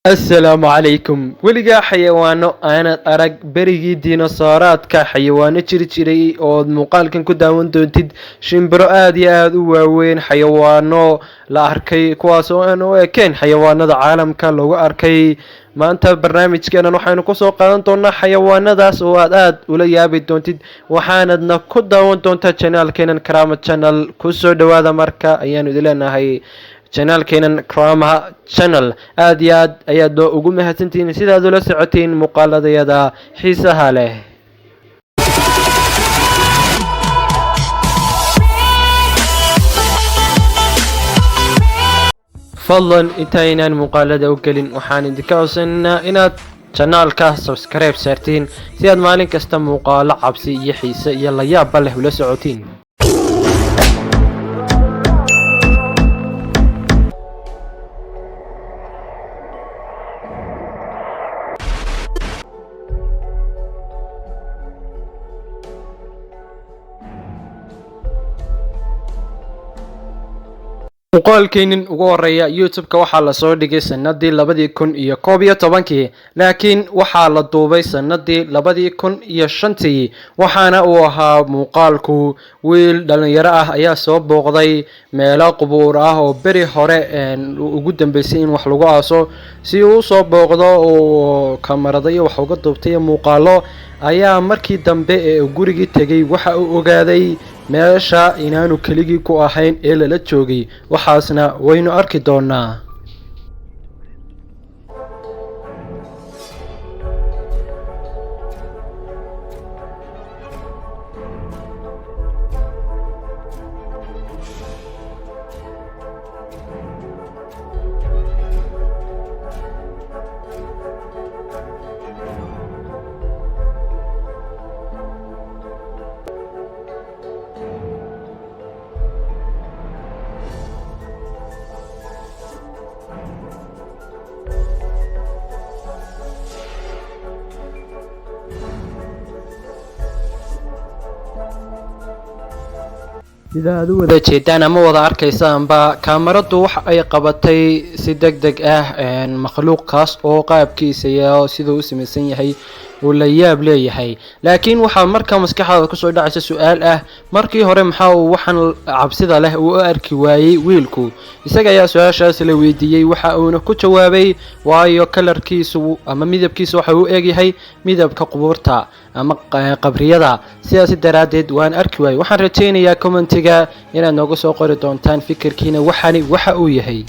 Assalaamu calaykum. Weligaa xayawaano aanad arag berigii dinosooraadka, xayawaano jiri jiray ood muuqaalkan ku daawan doontid, shimbiro aad iyo aada u waaweyn, xayawaano la arkay kuwaas oo aan u ekeen xayawaanada caalamka lagu arkay. Maanta barnaamijkeenan waxaynu kusoo qaadan doonaa xayawaanadaas oo aad aada ula yaabi doontid, waxaanadna ku daawan doontaa janaalkeenan Karaama Channel. Kusoo dhawaada marka ayaanu idin leenahay janaalkeenan Krama Channel. Aada iyo aad ayaad ugu mahadsantihiin sidaad ula socotiin muuqaaladayada xiisaha leh. Fadlan intaynaan muuqaalada u gelin, waxaan idinka codsanaynaa inaad janaalka subscribe saartiin si aad maalin kasta muuqaalo cabsi iyo xiise iyo layaabba leh ula socotiin. Muuqaalkeenin ugu horeeya YouTube-ka waxaa lasoo dhigay sanadii 2011-kii, laakiin waxaa la duubay sanadii 2005-tii. Waxaana uu ahaa muuqaalku wiil dhalinyaro ah ayaa soo booqday meelo qubuur ah oo beri hore ugu dambeysay in wax lagu aaso. Si uu usoo booqdo oo kamarada iyo wax uga duubtay muuqaalo, ayaa markii dambe ee uu gurigii tegay waxa uu ogaaday meesha inaanu keligii ku ahayn ee lala joogay. Waxaasna waynu arki doonaa. Sida aad u wada jeedaan ama wada arkaysaanba, kaamaradu waxa ay qabatay si deg deg ah makhluuqkaas oo qaabkiisa iyo siduu u samaysan yahay uu la yaab leeyahay. Laakiin waxaa markaa maskaxdaada kusoo dhacaysa su-aal ah: markii hore maxaa uu waxan cabsida leh uu u arki waayey wiilku? Isaga ayaa su-aashaas la weydiiyey, waxa uuna ku jawaabay waayo kalarkiisu ama midabkiisu waxa uu egyahay midabka qubuurta ama qabriyada, sidaasi daraaddeed waan arki waayey. Waxaan rajaynayaa commentiga inaad nooga soo qori doontaan fikirkiina waxani waxa uu yahay.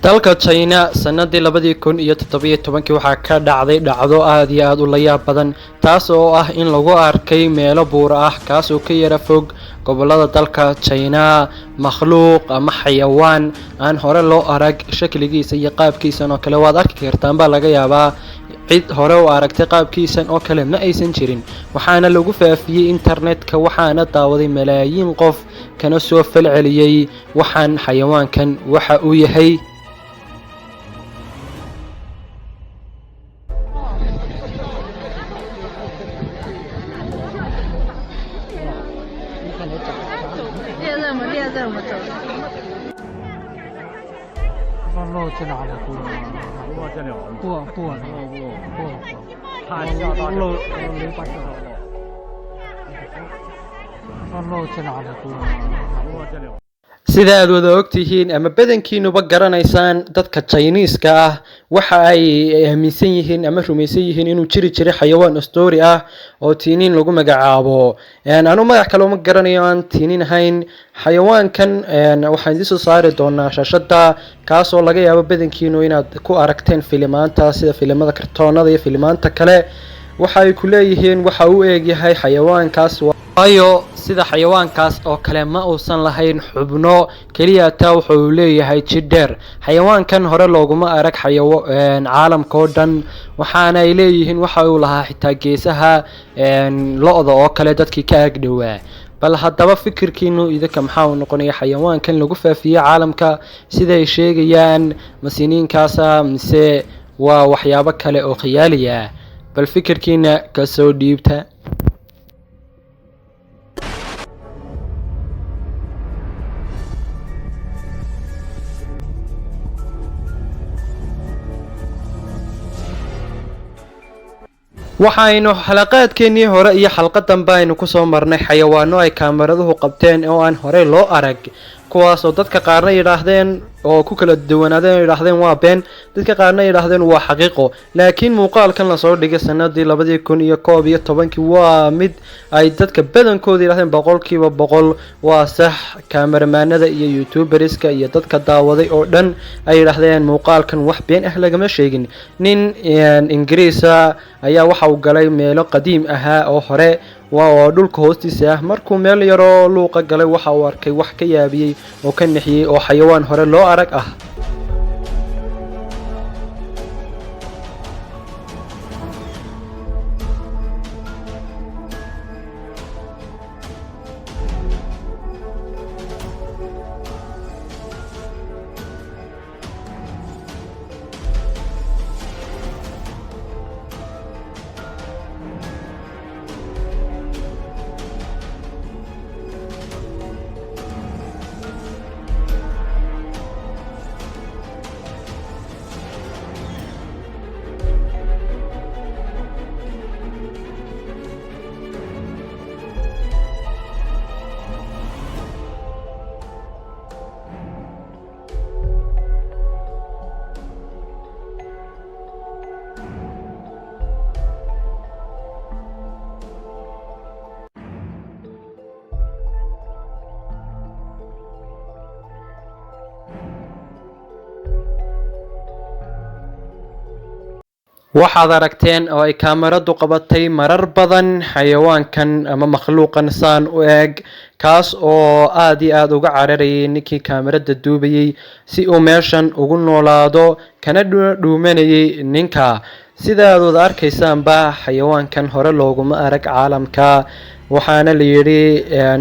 Dalka China sanadii 2017-kii waxaa ka dhacday dhacdo aada iyo aada u layaab badan, taas oo ah in lagu arkay meelo buur ah kaas oo ka yara fog gobolada dalka China makhluuq ama xayawaan aan hore loo arag shakligiisa iyo qaabkiisan oo kale. Waad arki kartaan baa laga yaabaa, cid hore u aragtay qaabkiisan oo kale ma aysan jirin. Waxaana lagu faafiyey internetka, waxaana daawaday malaayiin qof kana soo falceliyey waxaan xayawaankan waxa uu yahay. 过过过过，漏没把漏去哪了？过。 Sida aad wada ogtihiin ama badankiinuba garanaysaan, dadka Chiniiska ah waxa ay aaminsan yihiin ama rumaysan yihiin inuu jiri jiray xayawaan story ah oo tiiniin lagu magacaabo. Anu magac kale uma garanayo aan tiiniin ahayn. Xayawaankan waxaan idiin soo saari doonaa shaashada, kaasoo laga yaabo badankiinu inaad ku aragteen filimaanta, sida filimada kartoonada iyo filimaanta kale. Waxa ay ku leeyihiin waxa uu eegyahay xayawaankaas, waayo sida xayawaankaas oo kale ma uusan lahayn xubno keliya, taa wuxuu leeyahay jidh dheer. Xayawaankan hore looguma arag caalamka oo dhan. Waxaana ay leeyihiin waxa uu lahaa xitaa geesaha lo-da oo kale dadkii ka ag dhowaa. Bal haddaba fikirkiinu idinka maxaa uu noqonaya xayawaankan lagu faafiyey caalamka siday sheegayaan? Masiniinkaasa mise waa waxyaabo kale oo khiyaali ah? Bal fikirkiina kasoo dhiibta. Waxaynu xalaqaadkeennii hore iyo xalqadanba aynu kusoo marnay xayawaano ay kaamaraduhu qabteen oo aan horey loo arag, kuwaasoo dadka qaarna yidhaahdeen oo ku kala duwanaadeen oo yidhaahdeen waa been, dadka qaarna yidhaahdeen waa xaqiiqo. Laakiin muuqaalkan lasoo dhigay sanadii 2011-kii waa mid ay dadka badankooda yidhahdeen 100% waa sax. Kaamaramaanada iyo youtuberska iyo dadka daawaday oo dhan ay yidhaahdeen muuqaalkan wax been ah lagama sheegin. Nin Ingiriisa ayaa waxa uu galay meelo qadiim ahaa oo hore oo dhulka hoostiisa ah. Markuu meel yaroo luuqa galay, waxa uu arkay wax ka yaabiyey oo ka nixiyey oo xayawaan hore loo arag ah. Waxaad aragteen oo ay kaamaradu qabatay marar badan xayawaankan ama makhluuqan saan u eg, kaas oo aad iyo aada uga cararayay ninkii kaamarada duubayay si uu meeshan ugu noolaado, kana dhuumanayay ninka. Sidaad wada arkaysaanba, xayawaankan hore looguma arag caalamka, waxaana la yidhi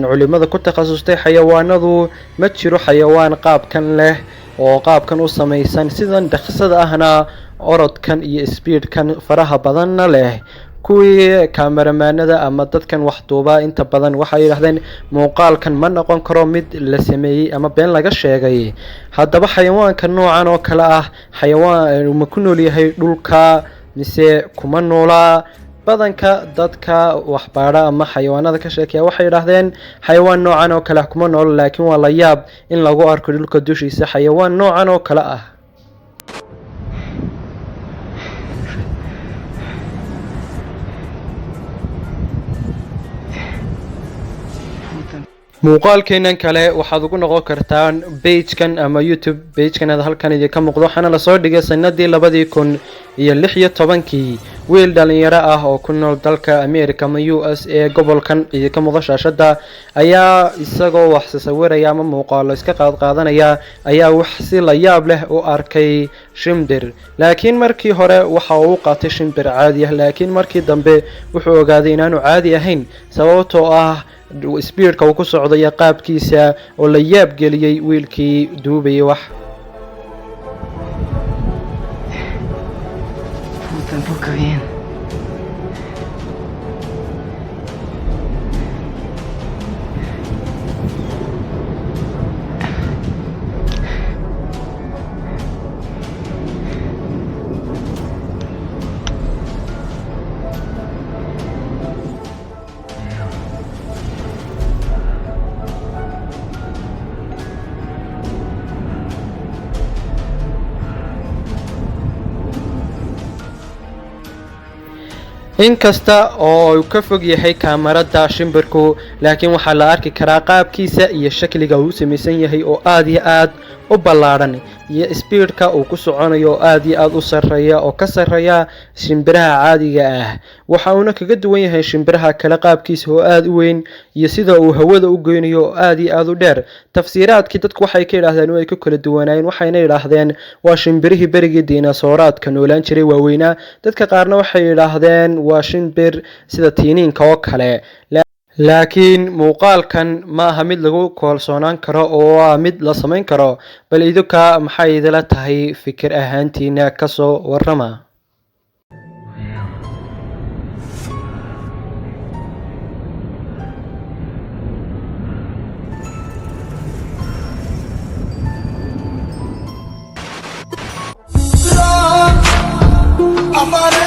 culimada ku takhasustay xayawaanadu ma jiro xayawaan qaabkan leh oo qaabkan u samaysan, sidan dhaqsada ahna, orodkan iyo speedkan faraha badanna leh. Kuwii kaamaramaanada ama dadkan wax duubaa inta badan waxay yidhahdeen muuqaalkan ma noqon karo mid la sameeyey ama been laga sheegay. Haddaba xayawaanka noocan oo kale ah, xayawaan ma ku nool yahay dhulka mise kuma noolaa? Badanka dadka waxbaadha ama xayawaanada ka sheekeya waxay yidhaahdeen xayawaan noocan oo kale ah kuma noolo, laakiin waa la yaab in lagu arko dhulka dushiisa xayawaan noocan oo kale ah. Muuqaalkeenan kale waxaad ugu noqon kartaan pagekan ama YouTube pagekan aad halkan idinka muuqdo, waxaana lasoo dhigay sanadii 2016-kii. Wiil dhalinyaro ah oo ku nool dalka America ama US ee gobolkan idinka muuqdo shaashada ayaa isagoo wax sawiraya ama muuqaalo iska qaadqaadanaya ayaa wax si la yaab leh u arkay shimbir. Laakiin markii hore waxa uu u qaatay shimbir caadi ah, laakiin markii dambe wuxuu ogaaday inaanu caadi ahayn, sababtoo ah speedka uu ku socdo iyo qaabkiisa oo la yaab geliyey wiilkii duubayay wax. Puta, enfoca bien. Inkasta oo uu ka fog yahay kaamarada shimbirku, laakiin waxaa la arki karaa qaabkiisa iyo shakliga uu u samaysan yahay oo aad iyo aad u ballaadhan, iyo speedka uu ku soconayo oo aad iyo aad u sarreeya oo ka sarreeya shimbiraha caadiga ah. Waxa uuna kaga duwan yahay shimbiraha kale qaabkiisa oo aad u weyn iyo sida uu hawada u goynayo oo aad iyo aad u dheer. Tafsiiraadkii dadku waxay ka yidhaahdeen way ku kala duwanaayeen. Waxayna yidhaahdeen waa shimbirihii berigii diinasooraadka noolaan jiray waaweynaa. Dadka qaarna waxay yidhaahdeen waa shimbir sida tiiniinka oo kale. Laakiin muuqaalkan ma aha mid lagu kalsoonaan karo oo waa mid la samayn karo. Bal idinka maxay idila tahay fikir ahaantiina? Kasoo warrama. Amare.